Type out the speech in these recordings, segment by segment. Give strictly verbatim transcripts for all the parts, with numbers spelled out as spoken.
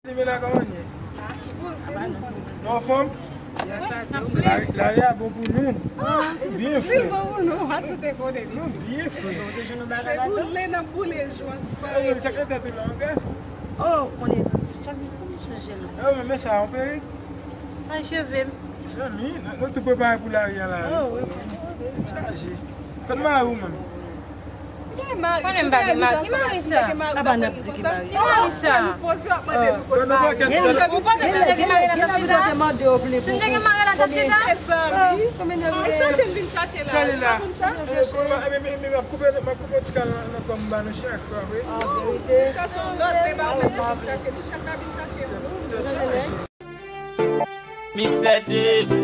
Li men la kòman ye? Nou anfòm? Lari, lari a bon pou nou. Nou byen fre. Nou byen fre. Se boule n ap boule jou ansanm. Ou menm sa k nan tèt ou la, yon grèf? Oh, konnen chak jou pou m chanje l. E ou menm, men sa yon perik? Sa cheve m. Mezanmi, nou, nou tou prepare pou lari a la wi. Oh wi. Tèt chaje. Kot mari w menm? Konnen m pa gen mari. Ki mari sa? Apa n ap di ki mari sa? Ki mari sa? Ou panse si m te gen mari la, t ap chita? Si m te gen mari la, t ap chita? Chache l vin chache la. Sali la. M ap koupe, m ap koupe yon ti kal nan kò m ba nou chak, pa vre? Chache yon lòt, men pa mwen vin chache. Nou chak la vin chache yon. Mistè Dave.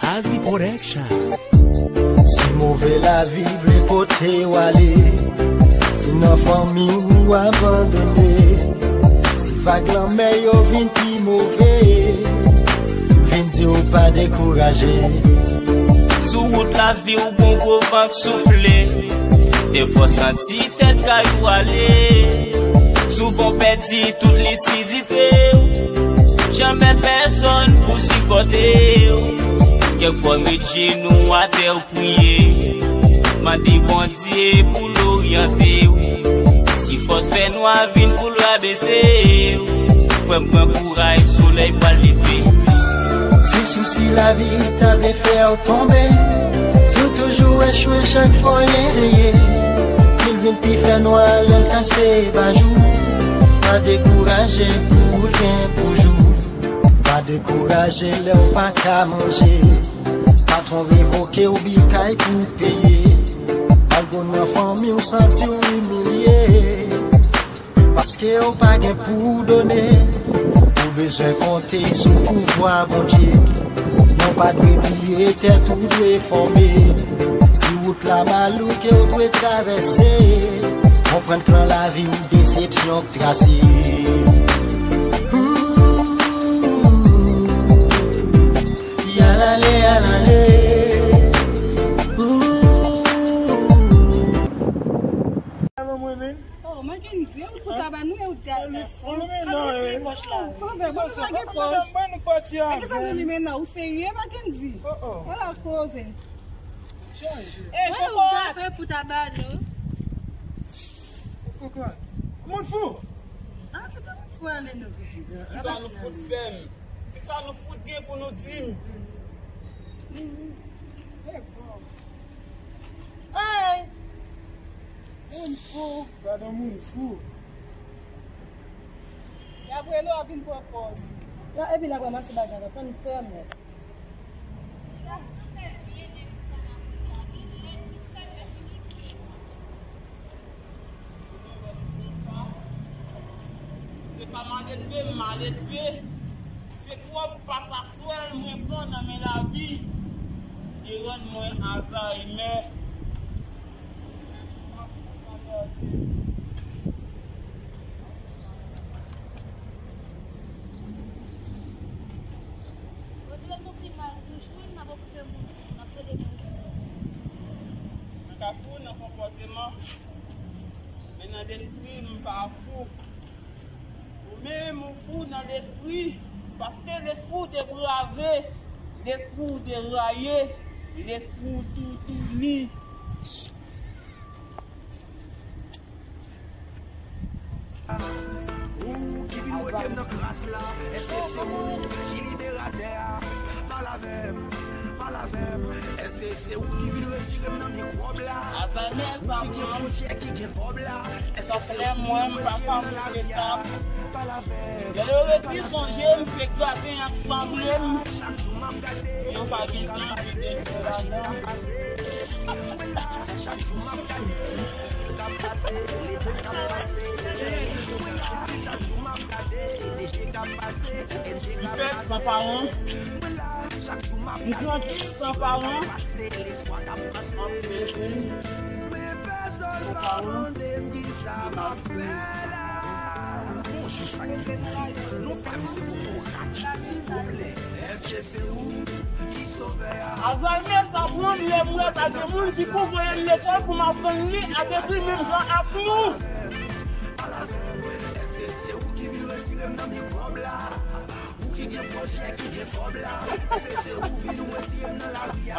Hasbi Production. Si move lavi vle pote w ale, si nan fanmi w abandone, si vag lanmè yo vin pi move, vin di w pa dekouraje. Sou wout lavi w gon gwo van k soufle, defwa w santi tèt kay ou ale. Souvan w pèdi tout lisidite w. Janmè pèsonn pou sipòte w. Kèk fwa w met jenou atè w priye. Mande Bondye pou l oryante w. Si fòs fè nwa vin pou l rabese w. Frè m pran kouraj, solèy pral leve. Si sousi lavi ta vle fè w tonbe, si w toujou echwe chak fwa w eseye, si l vin pi fè nwa lè l kase pa jou, pa dekouraje pou w gen pou jou. Pa dekouraje lè w pa ka manje, patwon revoke w, bil kay pou peye, algwo nan fanmi w santi w imilye. Paske w pa gen pou w done, ou bezwen konte sou pouvwa Bondye. Men w pa dwe bliye tèt ou dwe fòme. Si wout la malouk e w dwe travèse, konprann plan lavi w desepsyon k trase. Ooh, y al ale, al ale. Ooh. Oh, Mackendy, ou t ap ba nou e ou t ap gason. Ou limen nan, eh. Sa fè, bon, nou pa gen pòch. Mwen nou pati avè. Sa nou limen nan, ou serye, Mackendy? Oh, oh. Ala koze. Chanje. Eh, ou t ap gason e pou t ap ba nou. Kokot. Moun fou. Ah, kite moun fou ale, non, pitit. Kisa nou fout fè m? Kisa nou fout gen pou nou di m? Hey! Moun fou, gade yon moun fou. Y ap rele w ap vin pran pòz. La, epi l ap ranmase bagay la, tann pèmèt. Se pa maledve, m maledve. Se twòp pataswèl mwen pran nan men lavi ki rann mwen Alzaymè. Mwen ka fou nan konpòteman, men nan lespri, m pa fou. Ou menm, ou fou nan lespri, paske lespri w te kraze, lespri w te raye, lespri w toutouni. Ou ki vin wete m nan kras la, èske se ou ki liberatè a? Pale avè m, pale avè m, èske se ou ki vin retire m nan mikwòb la? Alzaymè sa pran. Ki gen pwojè, ki gen kòb la? Èske se ou ki vin retire m nan lavi a? Pale avè m. Lè yo redi sonje m, se graten y ap sanble m. Yo pa gen tan kite m nan lajan. M fèt san paran. M grandi san paran. M ap rete. San paran. Bonjou, sa ki gen la? Non, pa misye pou kouraj, silvouplè. Èske se ou ki sovè a? Alzaymè sa pran m, lè m wè pa gen moun ki pou voye m lekòl pou m aprann li ak ekri menm jan ak nou. Èske se ou ki vin retire Nan mikwòb la, ou ki gen pwojè, ki gen kòb la, èske se ou vin retire m nan lari a?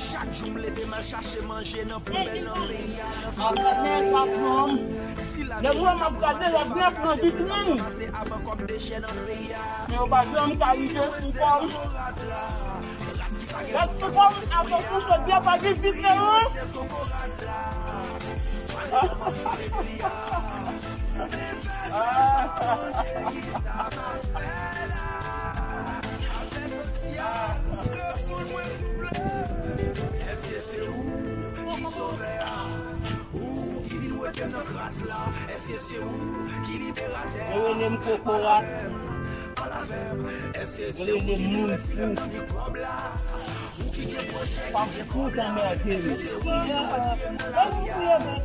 Chak jou m leve m al chache manje nan poubèl nan peyi a, nan peyi a. Nèg wè m ap gade lè nèg nan vitrin. Pase avan kòm dechè nan peyi a. Men yo pa janm ka rive sou kò m. Lè sou kò m, avan pou jodi a pa gen vitrin non. Èske se ou ki sovè a? Ou ki vin wete m nan kras la? Èske se ou ki liberatè a? Yo rele m kokorat. Pale avè m. Èske se ou ki vin retire m nan mikwòb la? Ou ki gen pwojè, ki gen kòb la? Èske se ou ki vin retire m nan lari a?